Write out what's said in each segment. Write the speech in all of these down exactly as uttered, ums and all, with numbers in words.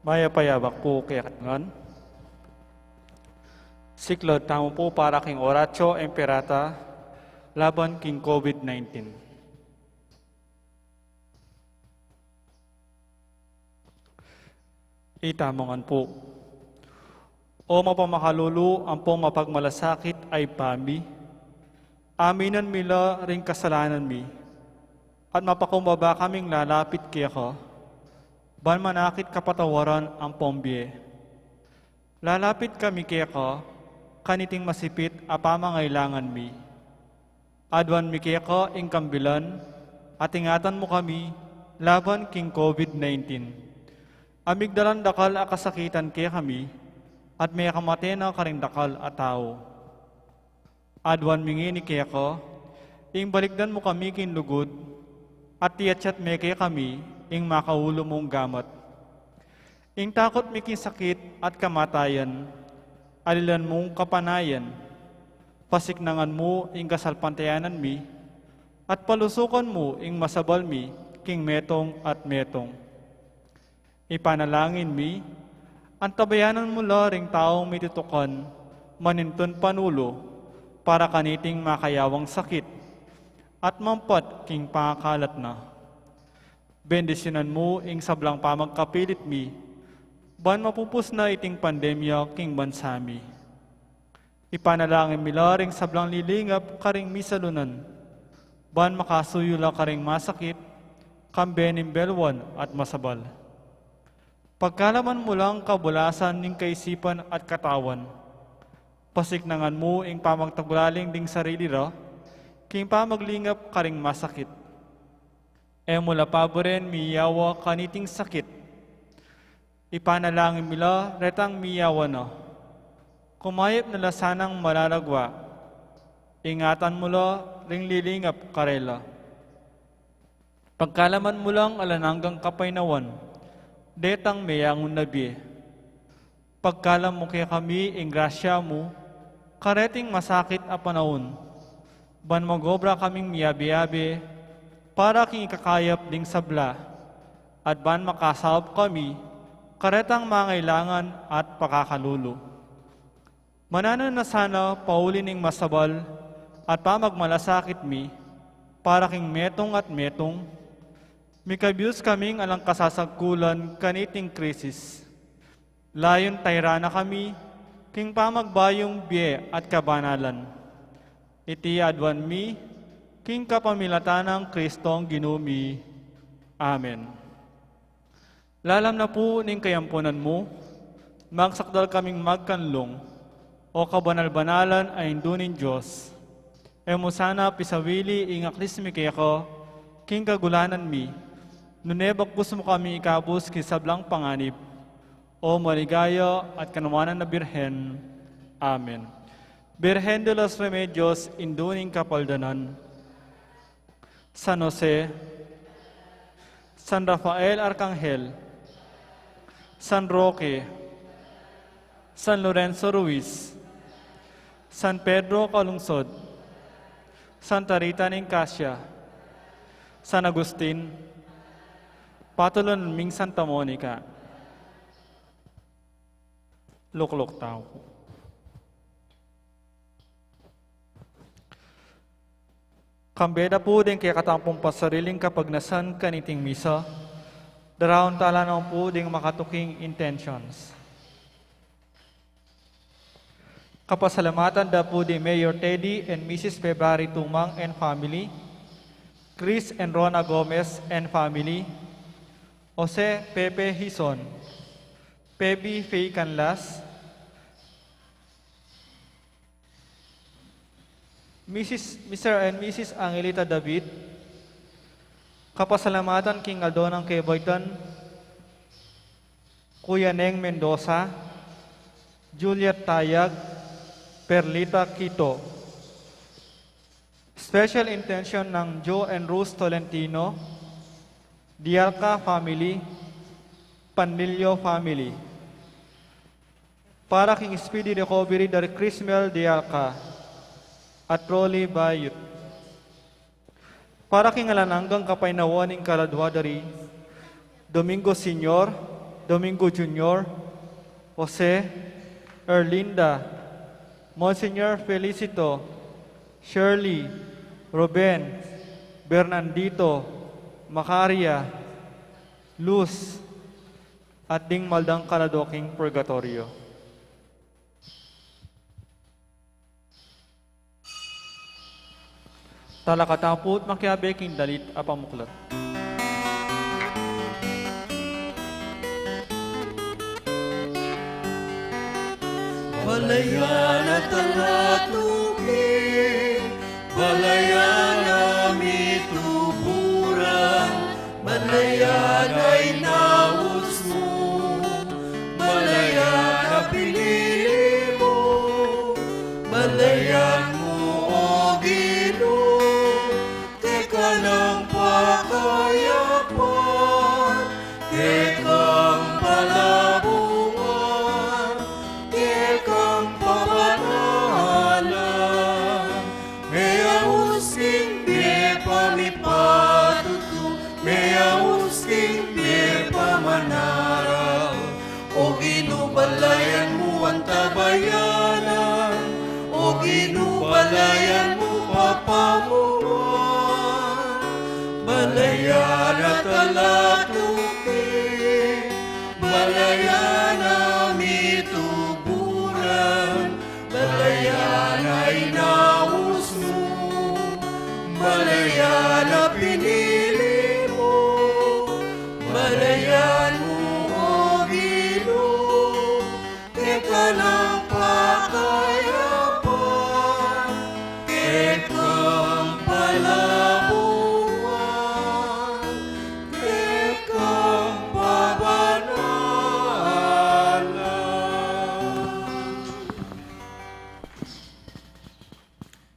Mayap a yabak pu kekayu ngan. Siklaud tamu pu para king Oratio Imperata laban king COVID nineteen. Itamu ngan pu. O mapamakalulu ampong mapagmalasakit a Ibpa mi, aminan mi la ring kasalanan mi, at mapakumbaba kaming lalapit keka, ban manakit kapatawaran ampong bie. Lalapit kami keka kaniting masipit a pamangailangan mi. Aduan mi keka ing kambilan, at ingatan mu kami laban king COVID nineteen. A migdalan dakal a kasakitan kekami, at mekamate na karing dakal a tau. Aduan mi ngeni keka, ing balikdan mu kami king lugud, at iyatyat me kekami ing makaulu mung gamat. Ing takut mi king sakit at kamatayan, alilan mung kapanayan, pasiknangan mu ing kasalpantayanan mi, at palusukan mu ing masabal mi king metung at metung. Ipanalangin mi, antabayanan mu la ring taung mitutukan, manintun panulu, para kaniting makayawang sakit, at mampat king pangakalat na. Bendisyunan mu ing sablang pamagkapilit mi, ban mapupus na iting pandemya king bansa mi. Ipanalangin mi la ring sablang lilingap karing misalunan, ban makasuyu la karing masakit, kambe ning belwan at masabal. Pagkalaman mu lang kabulasan ning kaisipan at katawan. Pasiknangan mu ing pamagtagulaling ding sarili ra, king pamaglingap karing masakit. E mu la paburen miyawa kaniting sakit. Ipanalangin mi la retang miyawa na. Kumayap na la sanang malalagwa. Ingatan mu la ring lilingap karela. Pagkalaman mu lang alang anggang kapaynawan, detang meyangun na bie. Pagkalam mu kekami ing grasya mu, kareting masakit a panaun, ban mag-obra kaming miyabe-yabe, para king ikakayap ding sabla, at ban makasaup kami, karetang mangailangan at pakakalulu. Mananu na sana pauli ning masabal at pamagmalasakit mi, para king metung at metung, mikabus kaming alang kasasagkulan kaniting krisis. Layun tayran na kami, king pamagbayung bie at kabanalan. Iti aduan mi, king kapamilatan nang Kristong Ginu mi. Amen. Lalam na pu ning kayampunan mu, magsakdal kaming magkanlung, O kabanal-banalan a Indu ning Dios. E mu sana pisawili ing aklis mi keka, king kagulanan mi, nune bagkus mu kami ikabus king sablang panganib, O maligaya at kanuanan a Birhen. Amen. Birhen de los Remedios, Indu ning Kapaldanan. San Jose, San Rafael Arkanghel, San Roque, San Lorenzo Ruiz, San Pedro Calungsod, Santa Rita ning Cascia, San Agustin, patulunan ming Santa Monica. Lukluk tamu. Kambe da pu ding kekatamu pung pasariling kapagnasan kaniting misa, daraun tala na pu ding makatuking intentions. Kapasalamatan da pu di Mayor Teddy and Missus February Tumang and family, Chris and Rona Gomez and family, Jose Pepe Hizon, Pebi Faye Canlas, Missus, Mister and Missus Angelita David, kapasalamatan king aldo nang kebaitan, Kuya Neng Mendoza, Juliet Tayag, Perlita Quito. Special intention nang Joe and Rose Tolentino, Dialca family, Panlilio family. Para king speedy recovery dari Crismel Dialca at Rolly Bayut. Para king alang anggang kapaynawan ning kaladua dari Domingo Senior, Domingo Junior, Jose, Erlinda, Monsignor Felicito, Shirley, Ruben, Bernandito, Macaria, Luz, at ding maldang kaladwa king purgatoryo. Talakad tamu pu't makiabe king dalit a pamuklat. Balayan a talatuki, balayan a mituburan, balayan a inaus mu, balayan a pinili mu, balayan mu, O Ginu, keka nang pakayapan, kekang palabungan, kekang pabanalan. Meyaus king bie pamipatutu, meyaus king bie pamanaralan. O Ginu, balayan mu antabayanan, O Ginu, balayan mu papamuan, balayan a talatuki, balayan a mituburan, balayan a inaus mu, balayan a pinili mu, balayan mu, O Ginu, keka nang pakayapan, kekang palabungan, kekang pabanalan.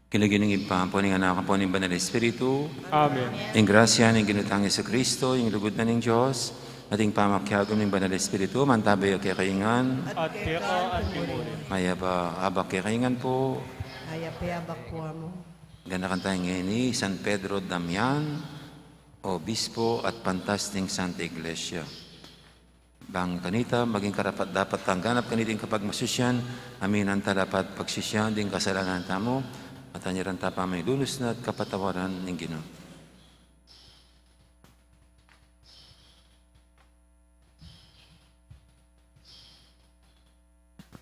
King lagyu ning Ibpa, ampo ning Anak, ampo ning Banal Espiritu. Amen. Ing grasya ning Ginu tang Jesucristo, ing lugud na ning Dios, at ing pamakiagum ning Banal Espiritu, mantabe ya kekayu ngan. At keka at king lugud mu rin. Mayap a abak kekayu ngan pu. Mayap a abak pu mu. Ganakan taya ngeni i San Pedro Damian, Obispo at Pantas ning Santa Iglesia. Bang kanita, maging karapat-dapat tang ganap kaniting kapagmasusian, aminan ta dapat pagsisian ding kasalanan tamu, at anyaran ta pamilunus na at kapatawaran ning Ginu.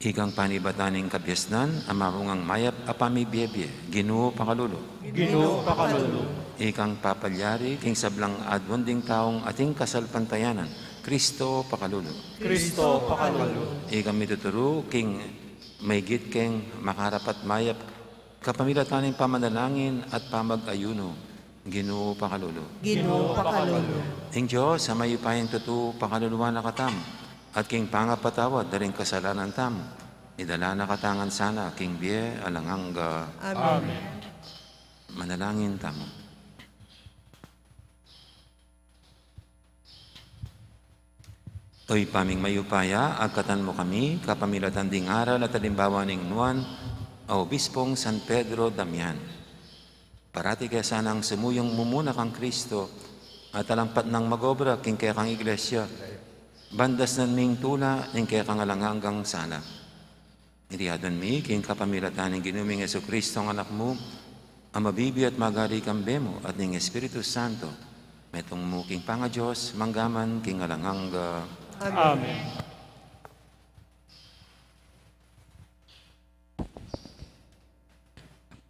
Ikang panibatan ning kabiasnan, a mamungang mayap a pamibiebie, Ginu pakalulu. Ginu pakalulu. Ikang papalyari king sablang aduan ding taung ating kasalpantayanan, Kristo pakalulu. Kristo pakalulu. Ikang mituturu king maigit keng makarapat mayap kapamilatan ning pamanalangin at pamag-ayunu, Ginu pakalulu. Ginu pakalulu. Ing Dios a mayupayang tutu pakaluluan na katamu, at king pangapatawad da ring kasalanan tamu, idala na katamu ngan sana king bie alang angga. Amen. Manalangin tamu. O Ibpa ming mayupaya, agkatan mu kami kapamilatan ding aral at alimbawa ning nuan a Obispong San Pedro Damian. Parati ke sanang sumuyung mumuna kang Kristo at alang patnang mag-obra king kekang Iglesia, ban dasnan ming tula ning kekang alang anggang sala. Iti aduan mi king kapamilatan ning Ginu ming Jesucristo, a Anak mu, a mabibie at magari kambe mu at ning Espiritu Santo, metung mu king pangaDios, mangga man king alang angga. Amen. Amen.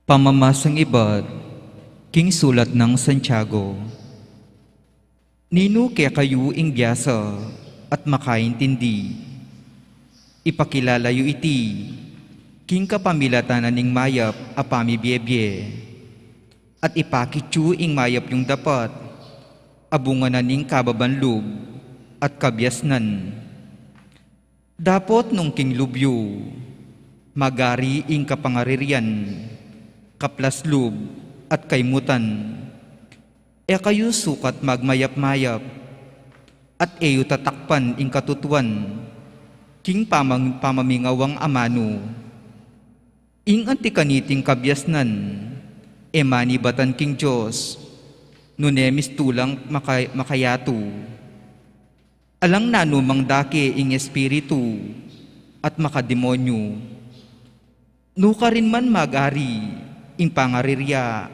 Pamamasang ibat king sulat nang Santiago. Ninu kekayu ing biasa at makaintindi? Ipakilala yu iti king kapamilatan na ning mayap a pamibiebie, at ipakit yu ing mayap yung dapat a bunga na ning kababan lub at kabiasnan. Dapot nung king lub yu magari ing kapangaririan, kaplas lub, at kaymutan, e kayu sukat magmayap-mayap, at e yu tatakpan ing katutuan king pamang-, pamamingawang amanu. Ing anti kaniting kabiasnan e manibatan king Dios, nune mistulang maka-, makayatu. Alang nanumang dake ing espiritu at makademonyu. Nukarin man magari ing pangarirya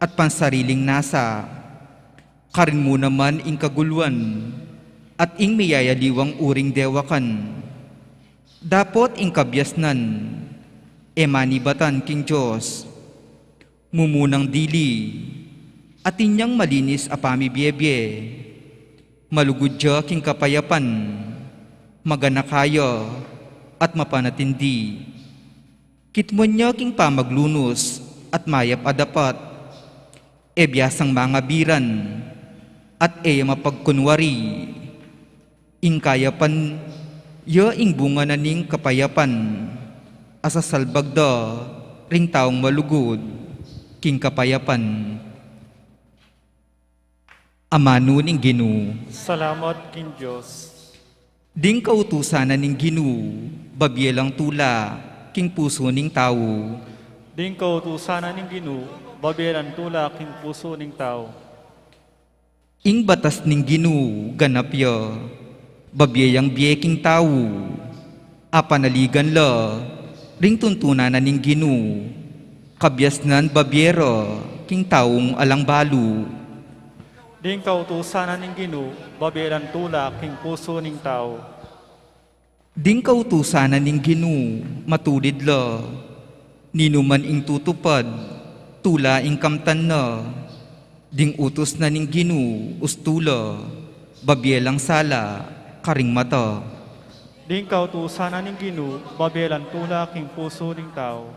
at pansariling nasa, karin mu naman ing kaguluan at ing miyayaliwang uring dewakan. Dapot ing kabiasnan e manibatan king Dios. Mumunang dili, atin yang malinis a pamibiebie. Malugud ya king kapayapan, maganaka ya, at mapanatindi. Kitmuan ya king pamaglunus at mayap a dapat. E biasang mangabiran at e ya mapagkunwari. Ing kayapan ya ing bunga na ning kapayapan a sasalbag da ring taung malugud king kapayapan. Amanu ning Ginu. Salamat king Dios. Ding kautusan na ning Ginu, babie lang tula king pusu ning tau. Ding kautusan na ning Ginu, babie lang tula king pusu ning tau. Ing batas ning Ginu, ganap ya, babie yang bie king tau. Apanaligan la ring tuntunan na ning Ginu, kabiasnan babie ra king taung alang balu. Ding kautusan na ning Ginu, babie lang tula king pusu ning tau. Ding kautusan na ning Ginu, matulid la. Ninuman ing tutupad, tula ing kamtan na. Ding utus na ning Ginu, ustu la, babie lang sala karing mata. Ding kautusan na ning Ginu, babie lang tula king pusu ning tau.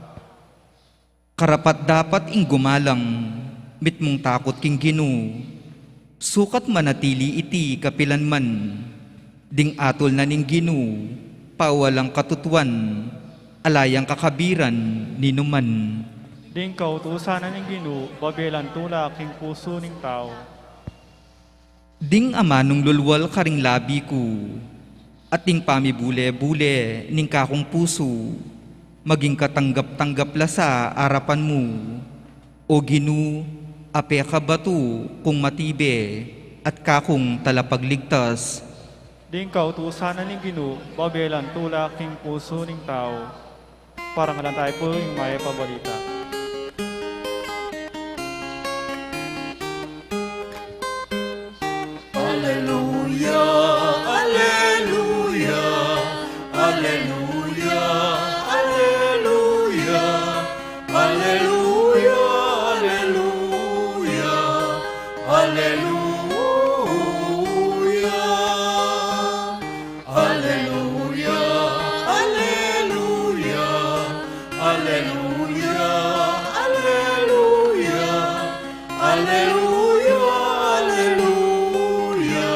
Karapat-dapat ing gumalang, mitmung takut king Ginu. Sukat manatili iti kapilan man. Ding atul na ning Ginu, pawalang katutuan, ala yang kakabiran ninuman. Ding kautusan na ning Ginu, babie lang tula king pusu ning tau. Ding amanung lulwal karing labi ku, at ding pamibule-bule ning kakung pusu, maging katanggap-tanggap la sa arapan mu, O Ginu, a pekabatu kung matibe, at kakung talapagligtas. Ding kautusan na ning Ginu, babie lang tula king pusu ning tau. Parangalan tayu pu ing Mayap a Balita. Aleluya, aleluya, aleluya, aleluya, aleluya, aleluya, aleluya. Aleluya, aleluya, aleluya, aleluya, aleluya, aleluya,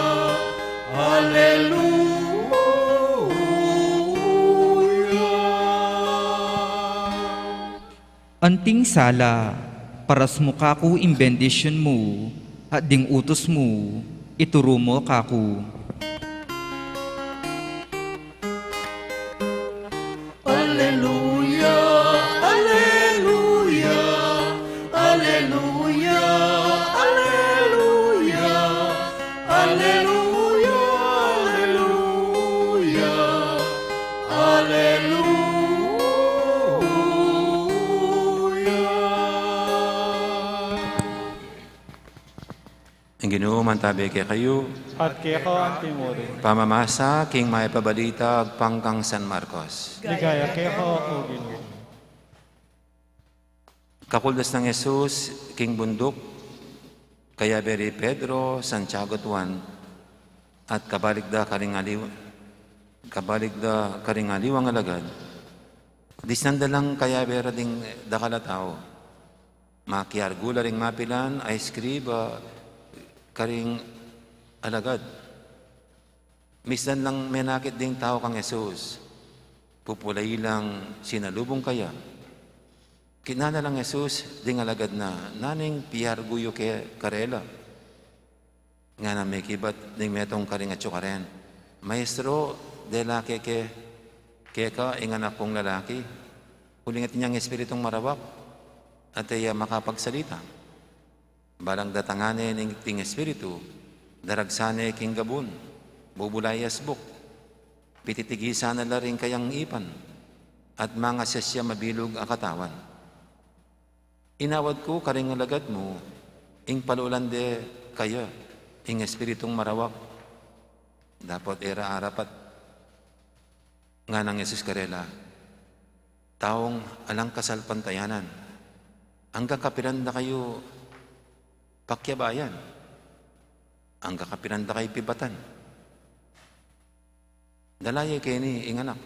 aleluya. Anting sala, paras mu kaku ing bendisyun mu, at ding utus mu, ituru mu kaku. Aleluya, aleluya, aleluya, aleluya, aleluya, aleluya, aleluya. Ing Ginu mantabe kekayu. At keka antimurin. Pamamasa king Mayap a Balita agpang kang San Marcos. Ligaya keka, O Ginu. Kakuldas nang Jesus king bunduk, kayabe ri Pedro, Santiago at Juan, at kabalik da karing aliw-, kabalik da karing aliwang alagad. Disnan da lang kayabe ra ding dakal a tau. Makiargu la ring mapilan a eskriba karing alagad. Misdan lang menakit ding tau kang Jesus. Pupulayi lang sinalubung kaya. Kinana lang Jesus ding alagad na, "Nanung piargu yu ke karela?" Ngana mekibat ding metung karing atyu karen, "Maestro, dela ke ke, keka ing anak kung lalaki, uling atin yang espiritung marawak, at e ya makapagsalita. Balang datangan ne ning, ding espiritu, daragsan ne king gabun, bubulai ya asbuk, pititigisan na la ring kayang ipan, at mangases ya mabilug a katawan. Inawad ku karing alagad mu, ing palulan de kaya ing espiritung marawak, dapot e ra arapat. Nganang Jesus karela, taung alang kasalpantayanan, angga kapilan da kayu pakyabayan? Angga kapilan da kayu pibatan? Dala ye keni ing anak.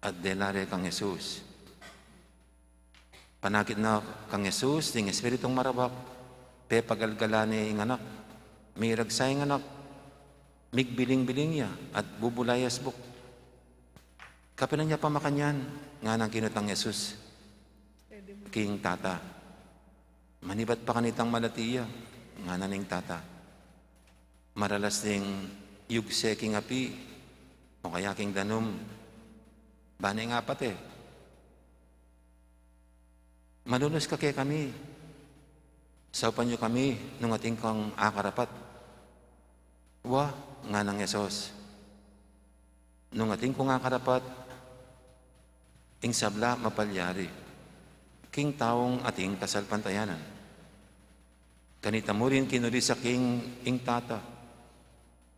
At dela re kang Jesus. Panakit na kang Jesus ding espiritung marawak, pepagalgalan ne ing anak. Miragsa ing anak, migbiling-biling ya, at bubulai ya asbuk. Kapilan ya pa makanyan? Nganang kinutang Jesus king tata. Manibat pa kanitang malati ya, ngana ning tata. Maralas ding yugse king api, o kaya king danum, bane nga pate. Malunus ka kekami. Saupan yu kami nung atin kang akarapat. Wa, nganang Jesus, nung atin kung akarapat, ing sabla mapalyari king taung atin kasalpantayanan. Kanita mu rin kinulis ya king ing tata.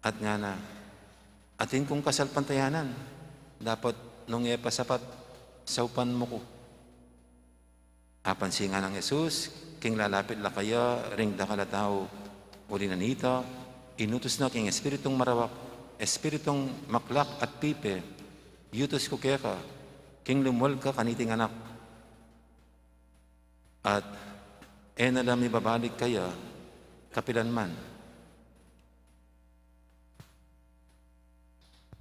At ngana, atin kung kasalpantayanan, dapot nung e pa sapat, saupan mu ku. Apansin nganang Jesus, king lalapit la kaya ring dakal a tau, uli na nita, inutus na king espiritung marawak, espiritung maklak at pipe, yutus ku keka, king lumwal ka kaniting anak. At e na la mibabalik kaya kapilan man.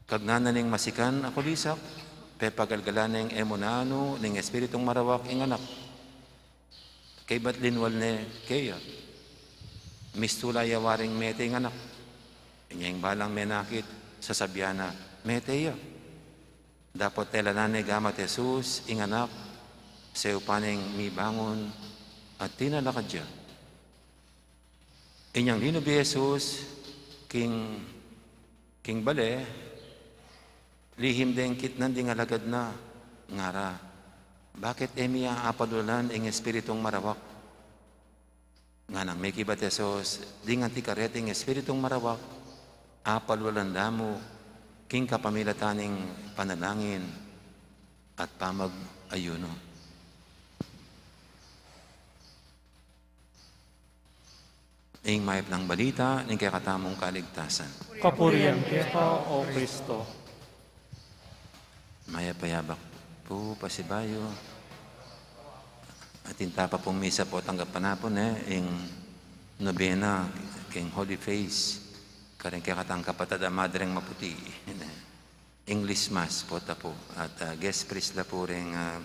Kagnan na ning masikan a kulisak, pepagalgalan neng e mu nanu ning espiritung marawak ing anak. Kaybat linwal ne keya, mistula ya waring mete ing anak. Inya ing balang menakit, sasabian na, mete ya. Dapot telanan ne gamat Jesus ing anak, saupan neng mibangun, at tinalakad ya. Inyang linub i Jesus king, king bale, lihim deng kitnan ding alagad na, ngara, bakit e mi aapalwalan ing espiritung marawak? Nganang mekibat Jesus, ding anti kareting espiritung marawak, apalwalan da mu king kapamilatan ning panalangin at pamag-ayuno. Ing mayap nang balita ning kekatamung kaligtasan. Kapurian keka, O Kristo. Mayap a yabak pu, pasibayu. Atin ta pa pung misa potang gapanapun, e, ing nobena king Holy Face, karing kekatang kapatad a Madreng Maputi, ne. English Mass pota pu, at, ah, guest priest la pu ring, ah,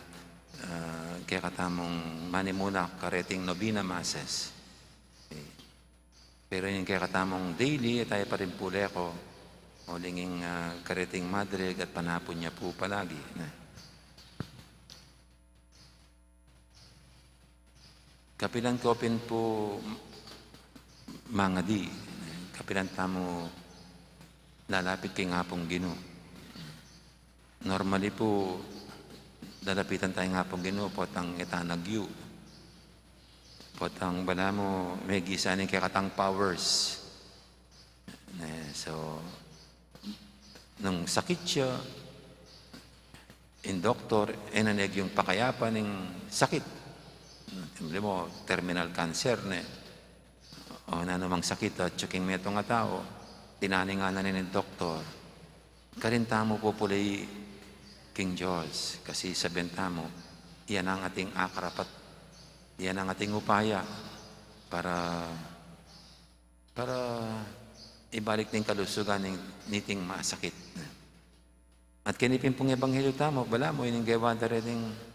ah, kekatamung manimuna kareting novena masses. E, pero ing kekatamung daily, e tayu pa rin pu leko, uling ing, ah, kareting madre, at panapun ya pu palagi, ne. Kapilan ko pin pu mangadi, kapilan tamu lalapit king Apung Ginu. Normally pu, lalapitan taya ing Apung Ginu potang e ta nagyu, potang balamu megisa ning kekatang powers. E, so, nung sakit ya, ing doktor, e na ne agyung pakayapan ing sakit. Halimbawa, terminal cancer, ne. O nanu mang sakit a atyu king metung a tau, tinaningan na ne ning doktor. Karin tamu pupuli king Dios, kasi sabian tamu, iya nang ating akarapat, iya nang ating upaya para, para ibalik ning kalusugan ning, niting masakit. At keni pin pung ebanghelyo tamu, balamu, ining gewa da reting,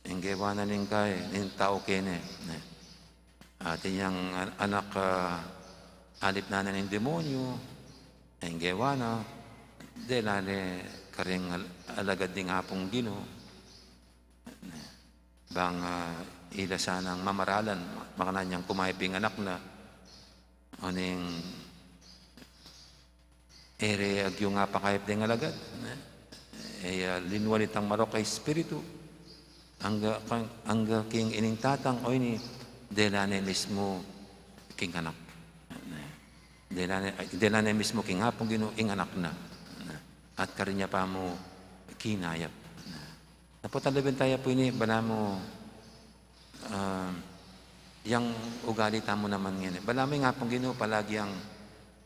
ing gewa na ning kai, ning tau kene, ne. At inyang an-, anak, ah, alip na na ning demonyo, ing gewa na, dela ne karing al-, alagad ning Apung Ginu. Bang, ah, ila sanang mamaralan, makanyan yang kumayap ing anak na, o ning E re agyu ing pakayap deng alagad, ne? E ya linwal itang marok a espiritu, angga, angga king ining tatang, o ini, dela ne mismu king anak. Ne? Dela ne, dela ne mismu king Apung Ginu ing anak na. Ne? At karin ya pa mu kinayap. Ne? Naputan lubin taya pu ini, balamu, ah, yang ugali tamu naman ngeni. Balamu ing Apung Ginu palagi yang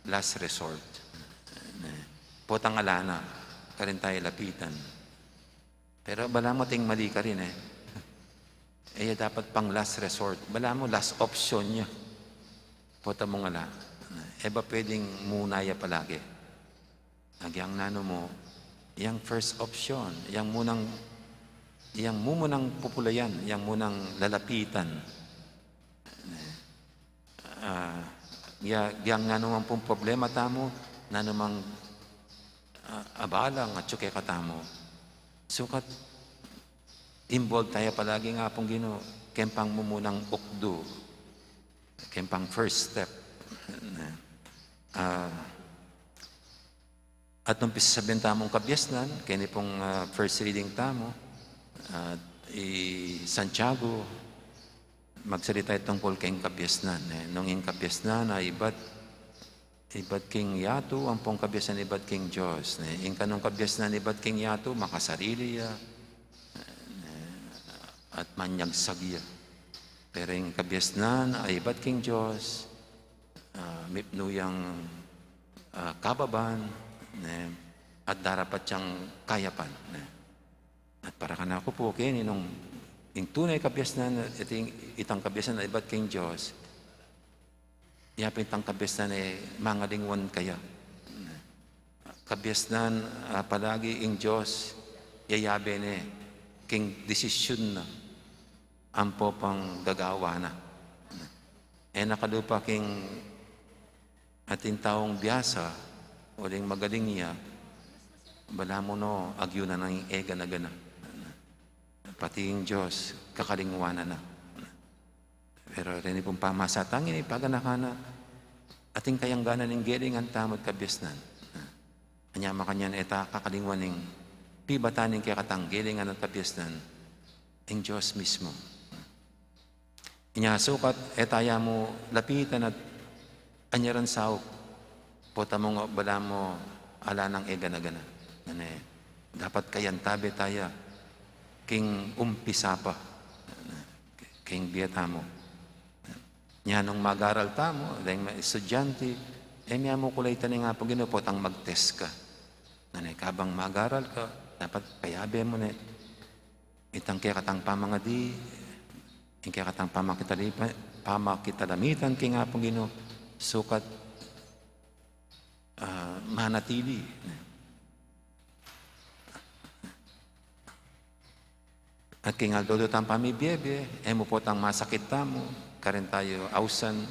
last resort. Ne? Potang ala na, karin taya lapitan. Pero balamu ating mali karin, e. E ya dapat pang last resort. Balamu last option ya. Pota mung ala. E ba pwedeng muna ya palagi? Agyang nanu mu, yang first option, yang munang, yang mumunang pupulayan, yang munang lalapitan. Ah, ya, yang nanu mang pung problema tamu, nanu mang, ah, abala, atyu kekatamu. Sukat involve taya palagi ing Apung Ginu, keng pang mumunang ukdu, keng pang first step. Ah, at nung pisasabian tamung kabiasnan, keni pung, ah, first reading tamu, ah, i Santiago, magsalita tungkul keng kabiasnan, e. Nung ing kabiasnan a ibat, ibat king yatu, ampong kabiasnan ibat king Dios, ne? Ing kanung kabiasnan ibat king yatu, makasarili ya, ne? At manyagsag ya. Pero ing kabiasnan a ibat king Dios, ah, mipnu yang, ah, kababan, ne? At darapat yang kayapan, ne? At para kanaku pu, keni nung ing tunay kabiasnan, iting, itang kabiasnan a ibat king Dios, ya pin itang kabiasnan a mangalingwan kaya. Kabiasnan, ah, palagi ing Dios, yayabe ne king desisyun na, ampo pang gagawan na. E na kalupa king atin taung biasa, uling magaling ya, balamu no, agyu na nang e gana-gana. Pati ing Dios, kakalingwanan na. Pero reni pung pamasa tang ini, paganakan na, atin kayang gana ning gelingan tamu at kabiasnan. Anya makanyan e ta kakalingwan ing pibatan ning kekatang gelingan at kabiasnan, ing Dios mismu. Inya sukat, e taya mu lapitan at anyaran saup. Pota mu nga balamu ala nang e gana-gana. Nane, dapat kayantabe taya king umpisa pa. King bie tamu. Inya nung mag-aral tamu, deng mga estudyante, e mia mu kulaitan ing Apung Ginu potang mag-test ka. Nane, kabang mag-aral ka, dapat kayabe mu ne itang kekatang pamangadi, ing kekatang pamakitali-, pamakitalamitan king Apung Ginu, sukat, ah, manatili. At king aldo-aldo tang pamibiebie, e mu potang masakit tamu, karin tayu ausan,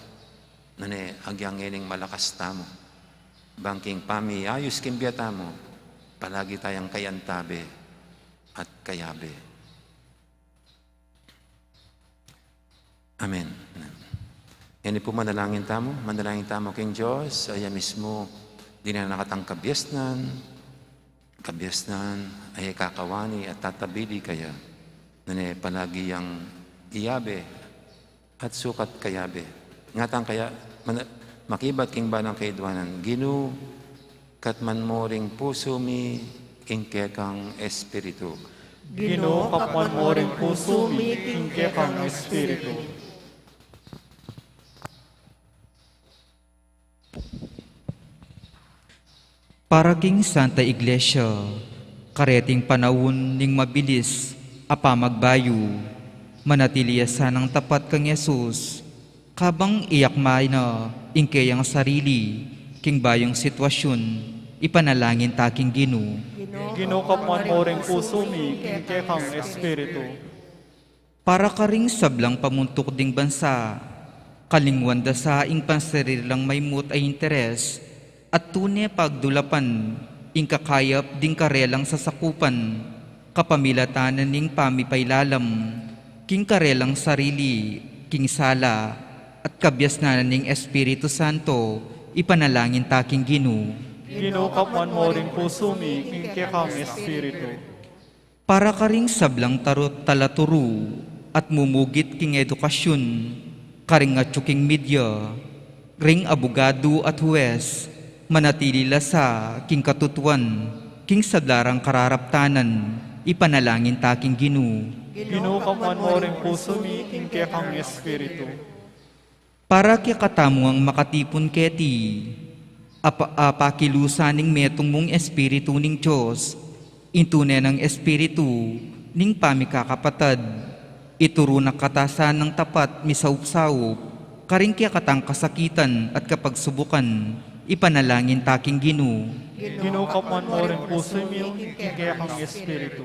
nane agyang ngening malakas tamu. Bang king pamiayus king bie tamu, palagi tayang kayantabe at kayabe. Amen. Ngeni pu manalangin tamu, manalangin tamu king Dios, a ya mismu dinan na katang kabiasnan, kabiasnan a e kakawani at tatabili kaya, nane palagi yang iyabe at sukat kayabe. Ngatang kaya, mana-, makibat king balang kaidwanan, Ginu, katman mu ring pusu mi king kekang espiritu. Ginu, katman mu ring pusu mi king kekang espiritu. Para king Santa Iglesia, kareting panaun ning mabilis a pamagbayu, manatili ya sanang tapat kang Jesus, kabang iyakma na ing keyang sarili king bayung sitwasyun, ipanalangin ta king Ginu. Ginu, katman mu ring pusu mi king kekang espiritu. Para karing sablang pamuntuk ding bansa, kalingwan da sa ing pansarili lang maymut a interes, at tune pagdulapan ing kakayap ding karelang sasakupan, kapamilatan na ning pamipailalam king karelang sarili king sala, at kabiasnan na ning Espiritu Santo, ipanalangin ta king Ginu. Ginu, kapwan mu ring pusu mi king kekang espiritu. Para karing sablang taru-, talaturu at mumugit king edukasyon, karing atyu king media, ring abugadu at huwes, manatili la sa king katutuan, king sabla rang kararaptanan, ipanalangin ta king Ginu. Ginu, kapwan mu ring pusu mi king kekang espiritu. Para kekatamu ngang makatipun keti, apa-, apakilusan ning metung mung Espiritu ning Dios, ing tune nang espiritu ning pamikakapatad, ituru na kata sa nang tapat misaup-saup, karing kekatang kasakitan at kapagsubukan, ipanalangin ta king Ginu. Ginu, kapwan mu ring pusu mi king kekang espiritu.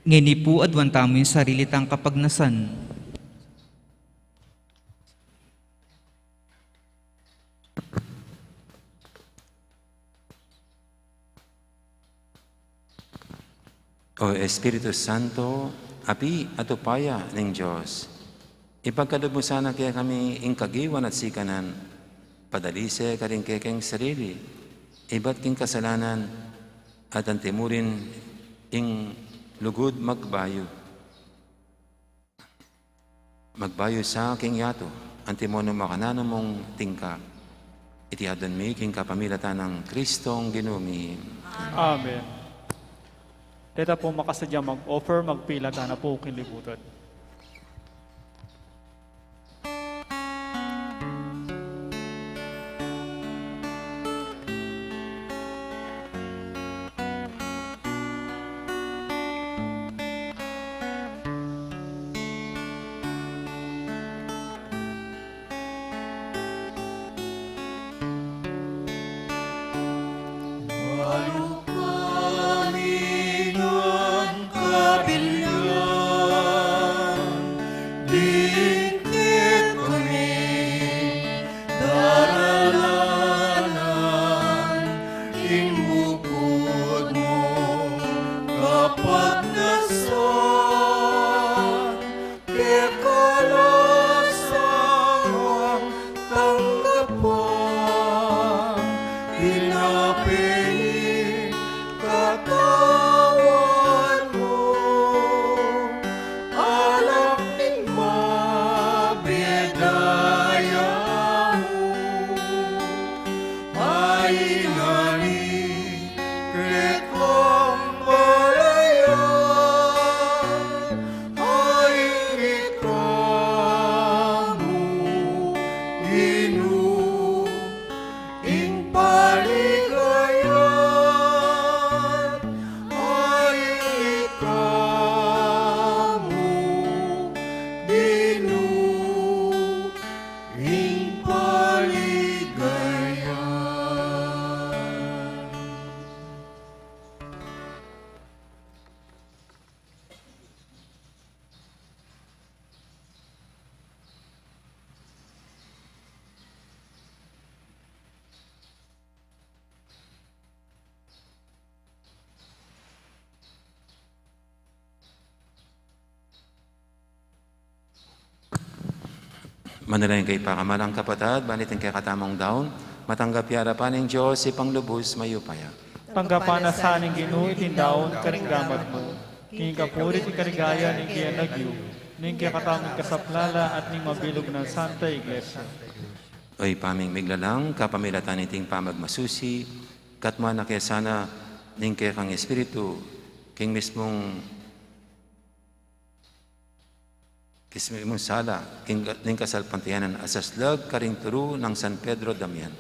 Ngeni pu, aduan tamu ing sarili tang kapagnasan. O Espiritu Santo, api at upaya ning Dios, ipagkalub mu sana kekami ing kagiwan at sikanan, padalise karing kekeng sarili, ibat king kasalanan, at antimurin ing lugud magbayu. Magbayu sa king yatu, antimo nung makananu mung tingka. Iti adwan mi king kapamilatan nang Kristong Ginu mi. Amen. Deta pu makasadya mag-offer, magpilatan na pu king libutan. Balu kami ngan kabilyan, dikit kami daralanan, ing bukud mu kapagnasan, kekalasan tanggapan, pinapining katawan mu, alak ning mabie daya mu, ay ngani kekang balayan, ay ika mu, Ginu, ing paligayan, ay ika mu, Ginu, ing paligayan. Manalangin kayu, pakamalan kung kapatad, ban iting kekatamung daun matanggap ya arapan ning Dios, Ibpang lubus mayupaya. Tanggapan na sa ning Ginu iting daun karing gamat mu, king kapurian at kaligayan ning keyang lagyu, ning kekatamung kasaplalan at ning mabilug nang Santa Iglesia. O Ibpa ming miglalang, kapamilatan niting pamagmasusi, katmuan na ke sana ning kekang Espiritu, king mismung Kismimung sala king, ning kasalpantayanan a saslag karing turu nang San Pedro Damian.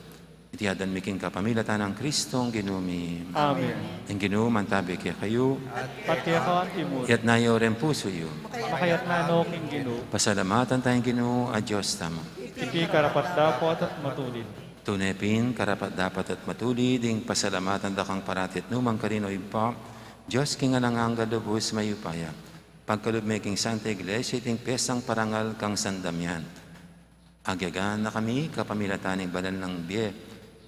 Iti adwan mi king kapamilatan nang Kristong Ginu mi. Amen. Ing Ginu mantabi kekayu. At keka mu rin. Iyatas yu ring pusu yu. Makayatas no king Ginu. Pasalamatan taya ing Ginu a Dios tamu. Iti karapat-dapat at matulid. Tune pin karapat-dapat at matulid ing pasalamatan da kang parati at nukarin man, O Ibpa, Dios king alang angga, lubus mayupaya. Pagkalub me king Santa Iglesia iting piestang parangal kang San Damian. Agyagan na kami kapamilatan ning banal nang bie.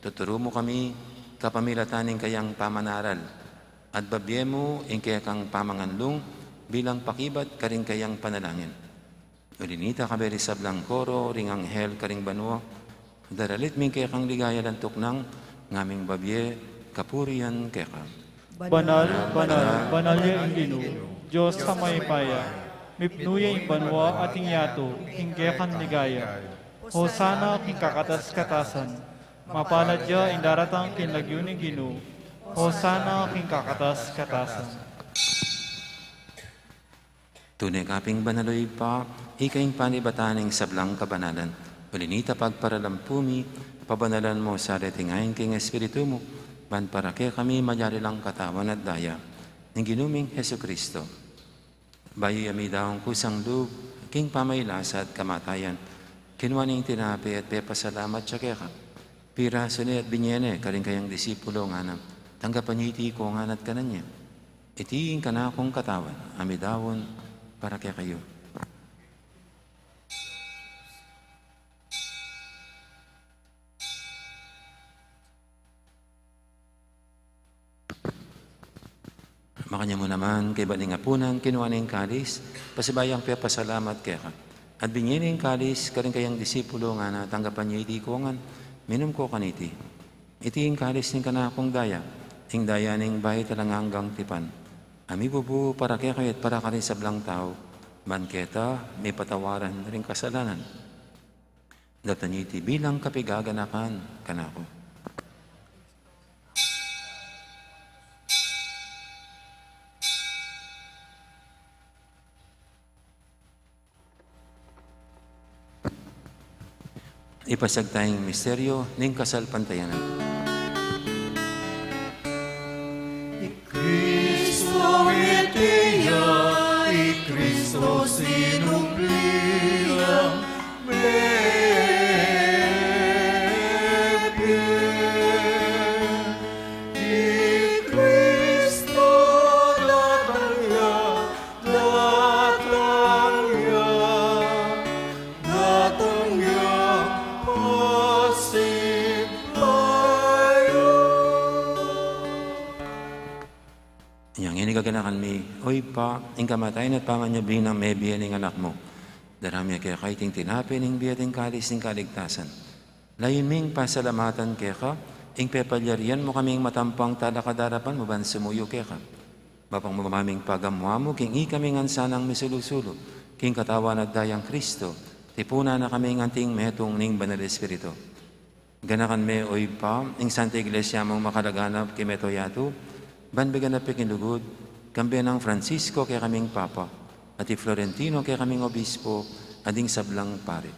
Tuturu mu kami kapamilatan ning kayang pamanaral. At babie mu ing kekang pamanganlung bilang pakibat karing kayang panalangin. Uli nita, kayabe ring sablang koro ring anghel karing banua, daralit mi ing kekang ligaya alang tuknang, ngaming babie Kapurian keka. Banal, banal, banal ya ing Ginu, Dios a mayupaya. Mipnu ya ing banua at ing yatu king kekang ligaya. Hosana king kakatas-katasan. Mapalad ya ing daratang king lagyu ning Ginu. Hosana king kakatas-katasan. Tune ka pin banal, o Ibpa, ika ing panibatan ning sablang kabanalan. Uli na nita, pagparalampu mi, pabanalan mu sa reting ain king Espiritu mu, ban para kekami magyari lang katawan at daya ning Ginu ming Jesucristo. Bayu ya midaun kusang lub king pamagkasakit at kamatayan, kinua ne ing tinape at pepasalamat ya keka. Pirasu ne at binie ne karing kayang disipulo, ngana: Tanggapan ye iti ikong ngan at kanan ye. Iti ing kanakung katawan a midaun para kekayu. Makanyan mu naman, kaybat ning apunan, kinua ne ing kalis, pasibayu yang pepasalamat keka, at binie ne ing kalis karing kayang disipulo, ngana: Tanggapan ye iti ikong ngan, minum ko kaniti. Iti ing kalis ning kanakung daya, ing daya ning bayu at alang anggang tipan, a mibubu para kekayu at para karing sablang tau, ban keta mipatawaran ring kasalanan. Daptan ye iti bilang kapaganakan kanaku. Ipasiag taya ing misteryo ning kasalpantayanan. I Kristu mete ya, i Kristu sinubli lang mebie. I Kristu datang ya, datang ya, datang ya, pasibayu. Inya ngeni gaganakan mi, o Ibpa, ing kamatayan at pamanyubli nang mebie ning Anak mu. Daraun mi keka iting tinape ning bie at ing kalis ning kaligtasan. Layun ming pasalamatan keka ing pepalyarian mu kaming matampang talakad king arapan mu ban sumuyu keka. Bapang mu ba maming pagamu-amu king ikaming ngan sanang misulu-sulu king katawan at dayang Kristu, tipunan na kaming anting metung ning Banal Espiritu. Ganakan me, o Ibpa, ing Santa Iglesia mung makalaganap king mabilug a yatu, ban bie ganap king lugud, kambe nang Francisco kekaming Papa, at i Florentino kekaming Obispo, at ding sablang pari.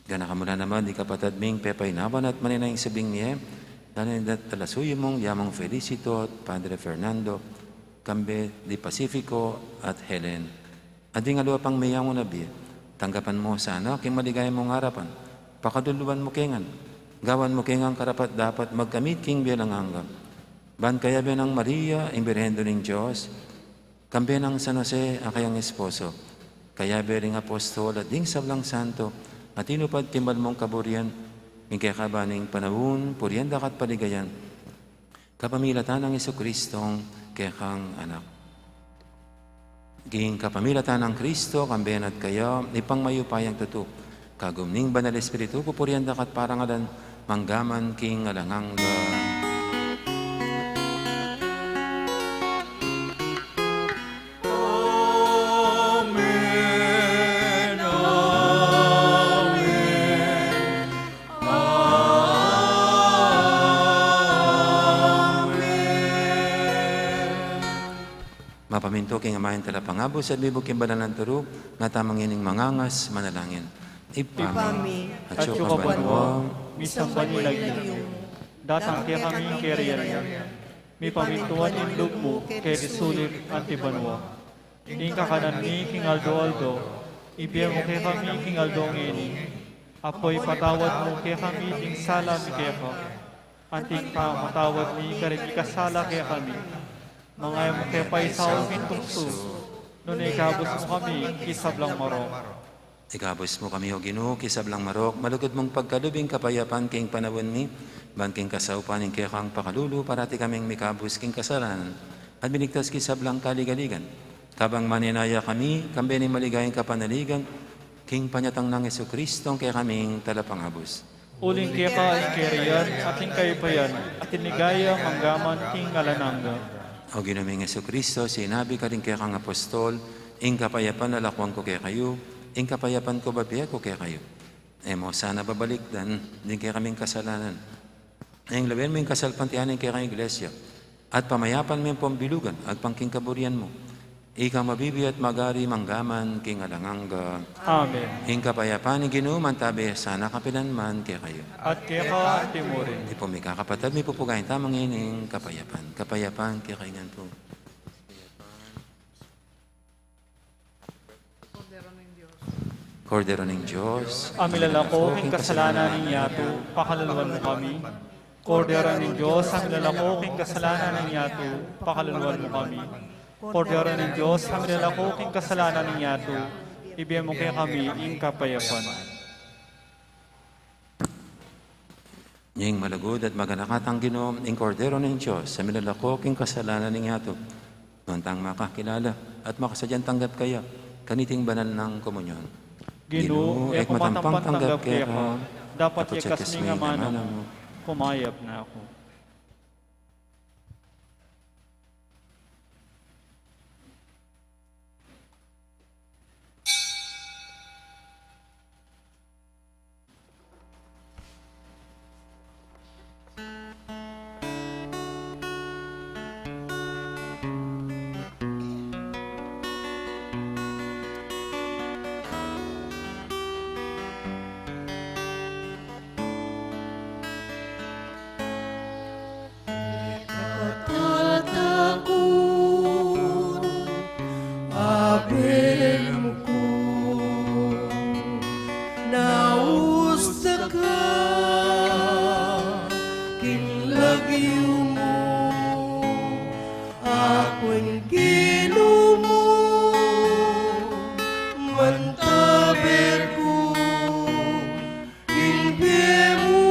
Ganakan mu la naman ding kapatad ming pepainawan at manenaya king subling mie, lalo na ding talasuyu mung Yamang Felicito at Padre Fernando, kambe di Pacifico at Helen. At ding aliwa pang meyangu na bie, tanggapan mu sana king maligaya mung arapan, pakaluluan mu ke ngan, gawan mu ke ngan karapat-dapat magkamit king bie alang angga. Ban kayabe nang Maria, ing Birhen Indu ning Dios, kambe nang San Jose a kayang esposo, kayabe ring apostol at ding sablang santo a tinupad king banal mung kaburian, king kekaban ning panaun, purian da ka at paligayan, kapamilatan nang Jesucristong kekang Anak. King kapamilatan nang Kristo, kambe na at kaya, Ibpang mayupayang tutu, kagum ning Banal Espiritu, pupurian da ka at parangalan, mangga man king alang angga. Amen, amen, amen. Mapamintu king Ama ing Talapangabus, at mibug king banal nang turu, ngan tamu ngening mangangas manalangin. Ibpa mi, atsu ka banua, misamban ya ing lagyu mu, datang kekami ing kayarian mu, mipamintuan ing lub mu keti sulip anti banua. Ing kakanan mi king aldo-aldo, ibie mu kekami king aldo ngeni, at ipatawad mu kekami ding sala mi keka, anti ing pamamatawad mi karing mikasala kekami. Manga e mu ke paisaul king tuksu, nune ikabus mu kami king sablang marok. Ikabus mu kami, O Ginu, king sablang marok, malugud mung pagkalub ing kapayapan king panaun mi, ban king kasaupan ning kekang pakalulu, parati kaming mikabus king kasalanan, at miligtas king sablang kaligaligan. Kabang manenaya kami, kambe ning maligayang kapanaligan, king panyatang nang Jesucristong kekaming Talapangabus. Uling keka ing kayarian, at ing kayupayan, at ing ligaya, mangga man king alang angga. O Ginu ming Jesucristo, sinabi ka ding kekang apostol, ing kapayapan lalakwan ku kekayu, ing kapayapan ku bibie ku kekayu. E mu sana babalikdan ding kekaming kasalanan. Ing lawen mu ing kasalpantayanan ning kekang Iglesia, at pamayapan mu ing pambilugan, agpang king kaburian mu. Ika mabibie at magari mangga man king alang angga. Amen. Ing kapayapan ning Ginu mantabe sana kapilan man kekayu. At keka anti mu rin. Ipun mi kakapatad, mipupugayan tamu ngening kapayapan. Kapayapan kekayu ngan pu. Kordero ning Dios. A milalako king kasalanan ning yatu, pakaluluan mu kami. Kordero ning Dios, a milalako king kasalanan ning yatu, pakaluluan mu kami. Kordero ning Dios, a milalako king kasalanan ning yatu, ibie mu kekami ing kapayapan. Ing malugud at maganakang Ginu, ing Kordero ning Dios, a milalako king kasalanan ning yatu. Nuan tang makakilala at makasadyang tanggap kaya kaniting banal nang komunyon. Ginu, e ku matampang tanggap keka, dapot yakas mu ing amanu mu, kumayap na ku. Katatakut, Abe mu ku, nausda ka king lagyu mu, aku ing Ginu mu, mantabe ku, ing bie mu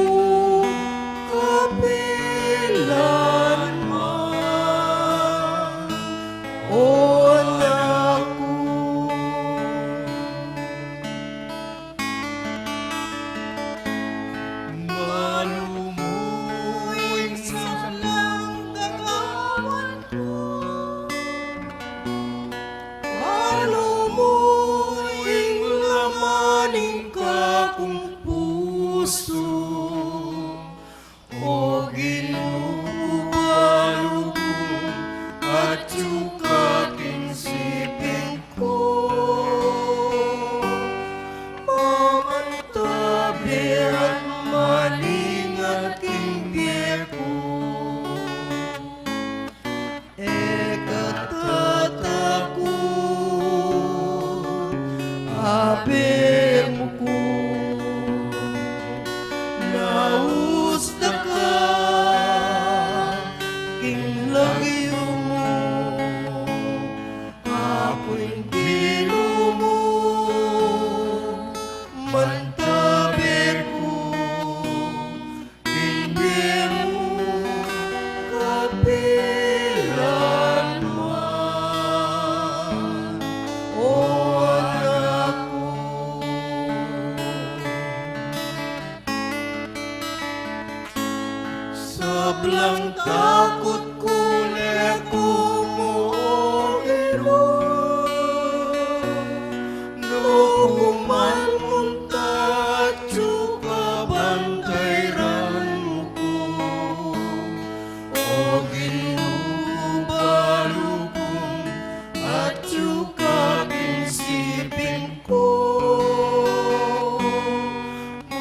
kapilan man, o anak ku. Malu mu ing sablang gagawan ku. Malu mu ing laman ning kakung pusu. O Ginu, balu kung atyu ka king siping ku. Mamantabe at maningat king bie ku. E ka tatakut, Abe mu ku, nausda ka king lagyu mu, aku ing Ginu mu, mantabe ku, ing bie mu kapilan man, o anak ku. Sablang takut ku ne ku mu, o Ginu, nu ku man munta atyu ka bantayran mu ku. O Ginu, balu kung atyu ka king siping ku.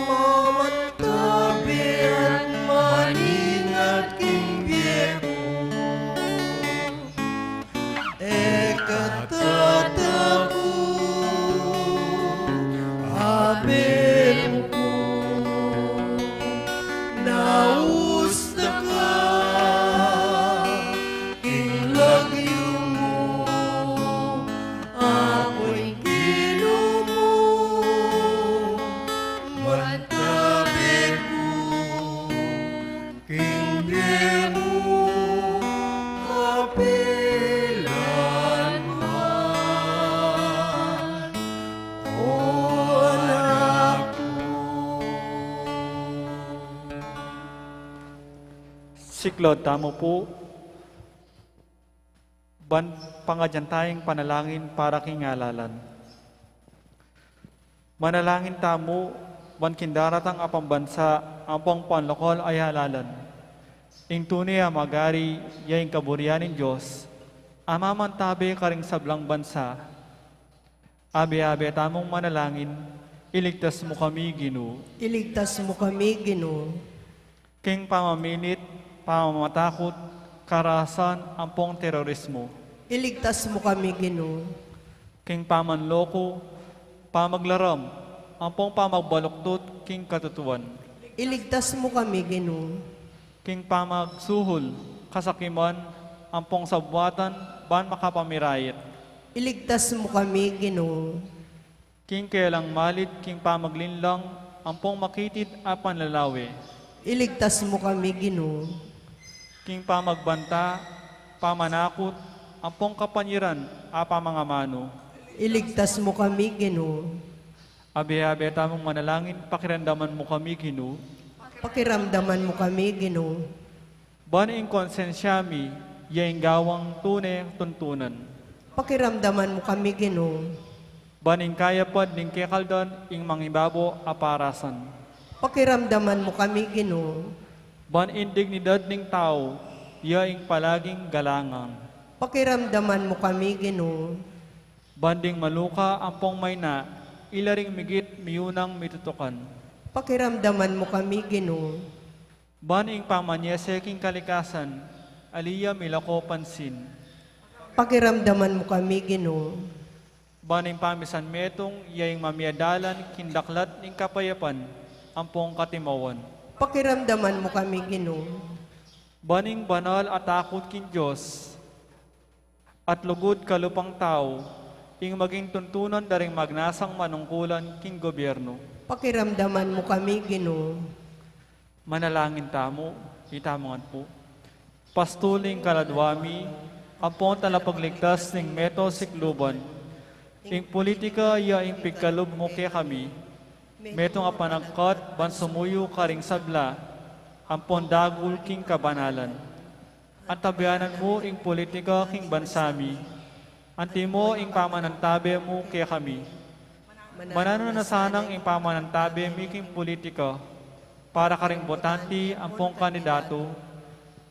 Mamantabe at maningat king bie ku. E ka tatakut, Abe mu ku, nausda ka king lagyu mu, aku ing Ginu mu, mantabe ku, king bie mu kapilan man, o anak Siklaud tamu pu, ban pangadyan tayang panalangin para king ngalalan. Manalangin tamu, ban king daratang a pambansa ampong panlokal a ngalalan, ing tune a magari ya ing kaburian ning Dios, a mamantabe karing sablang bansa. Abe-abe tamung manalangin, iligtas mu kami, Ginu. Iligtas mu kami, Ginu. King pamaminit, pamamatakut, karasan, ampong terorismo. Iligtas mu kami, Ginu. King pamanloko, pamaglaram, ampong pamagbaluktut king katutuan. Iligtas mu kami, Ginu. King pamagsuhul, kasakiman, ampong sabwatan, ban makapamirayat. Iligtas mu kami, Ginu. King kelang malit, king pamaglinlang, ampong makitid a panlalawe. Iligtas mu kami, Ginu. King pamagbanta, pamanakut, ampong kapanyiran a pamangamanu. Iligtas mu kami, Ginu. Abe-abe tamung manalangin, pakiramdaman mu kami, Ginu. Pakiramdaman mu kami, Ginu. Ban ing konsensya mi, ya ing gawang tune tuntunan. Pakiramdaman mu kami, Ginu. Ban ing kayapad ning kekaldan, ing mangibabo a parasan. Pakiramdaman mu kami, Ginu. Ban ing dignidad ning tau, ya ing palaging galangan. Pakiramdaman mu kami, Ginu. Ban ding maluka ampong mayna, ila ring migit miyunang mitutukan. Pakiramdaman mu kami, Ginu. Ban ing pamanyese king kalikasan, ali ya milako pansin. Pakiramdaman mu kami, Ginu. Ban ing pamisan metung, ya ing mamiadalan king daklat ning kapayapan, ampong katimawan. Pakiramdaman mu kami, Ginu. Ban ing banal a takut king Dios, at lugud kalupang tau, ing maging tuntunan da ring magnasang manungkulan king gobyerno. Pakiramdaman mu kami, Ginu. Manalangin tamu, itamu ngan pu. Pastul ning kaladwa mi, ampong talapagligtas ning meto sikluban. Ing politika ya ing pigkalub mu kekami, metung a panagkat ban sumuyu karing sabla, ampong dagul king kabanalan. Antabayanan mu ing politika king bansa mi. Antimo ing pamanantabe mu kekami. Mananu na sanang ing pamanantabe mi king politika, para karing botante ampong kandidatu,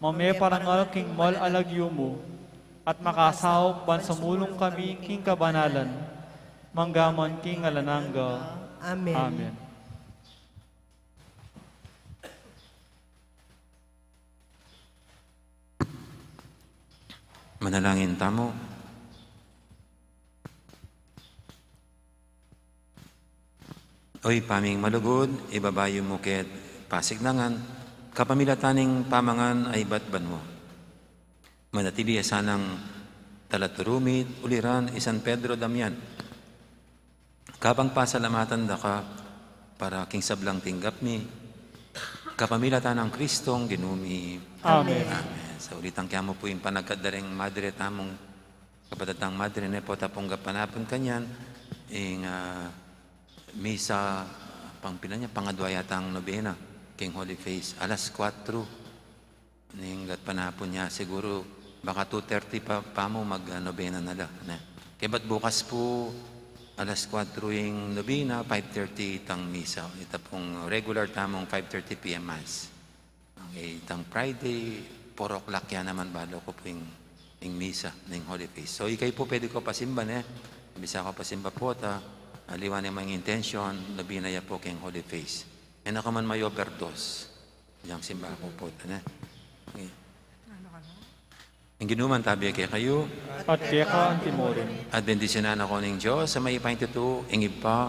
mame parangal king mal a lagyu mu, at makasaup ban sumulung kami king kabanalan, manggaman king alang angga. Amen. Amen. Manalangin tamu. O Ibpa ming malugud, ibaba yu mu keng pasignangan, kapamilatan ning pamangan a ibat banua. Manatili ya sanang talaturumit, uliran i San Pedro Damian. Kapang pasalamatan da ka para king sablang tinggap mi, kapamilatan nang Kristong Ginu mi. Amen. Amen. Sa ulitan ke mu pu ing panagkat da ring madre tamung, kapatad tang madre, ne pu, ta pung gapanapun kanyan, ing, ah, misa, pang pila nya, pangadwa yatang nobena, king Holy Face, alas kuatro. Ning gatpanapun ya, siguru baka two thirty pa, pamu mag, ah, nobena na la, ne? Kaybat bukas pu, alas kuatro ing nobena, five thirty itang misa. Ita pung regular tamung five thirty P M Mass. Okay, itang Friday, four o'clock ya naman balu ku pu ing, ing misa ning Holy Face. So, ikayu pu pwede kayu pasimba, ne? Bisa kayu pasimba pu, ta aliwa ne ing intention, nobena ya pu king Holy Face. E na kayu man ma-overdose. Yang simba ku pu, ta ne. Okay. Ing Ginu mantabe kekayu. At keka antimurin. At bendisyunan na kayu ning Dios a mayupaya king tutu, ing Ibpa,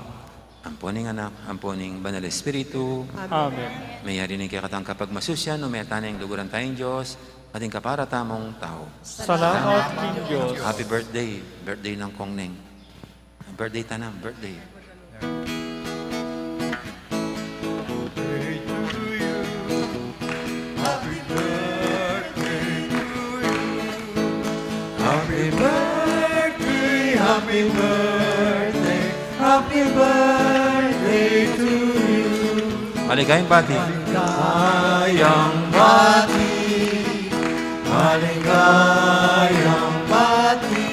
ampo ning Anak, ampo ning Banal Espiritu. Amen. Mayari ning kekatang kapagmasusian, ume tana ing luguran taya ning Dios, at ing kapara tamung tau. Salamat king Dios. Happy birthday. Birthday nang Kong Neng. Birthday tana, birthday. Happy birthday to you. Happy birthday to you. Happy birthday, happy birthday, happy birthday to you. Maligayang bati. Maligayang bati. Maligayang bati,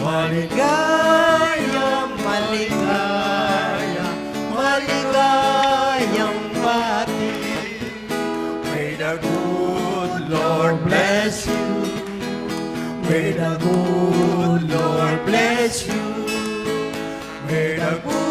maligayang, maligayang, maligayang bati. May the good Lord bless you. May the good Lord bless you. May the good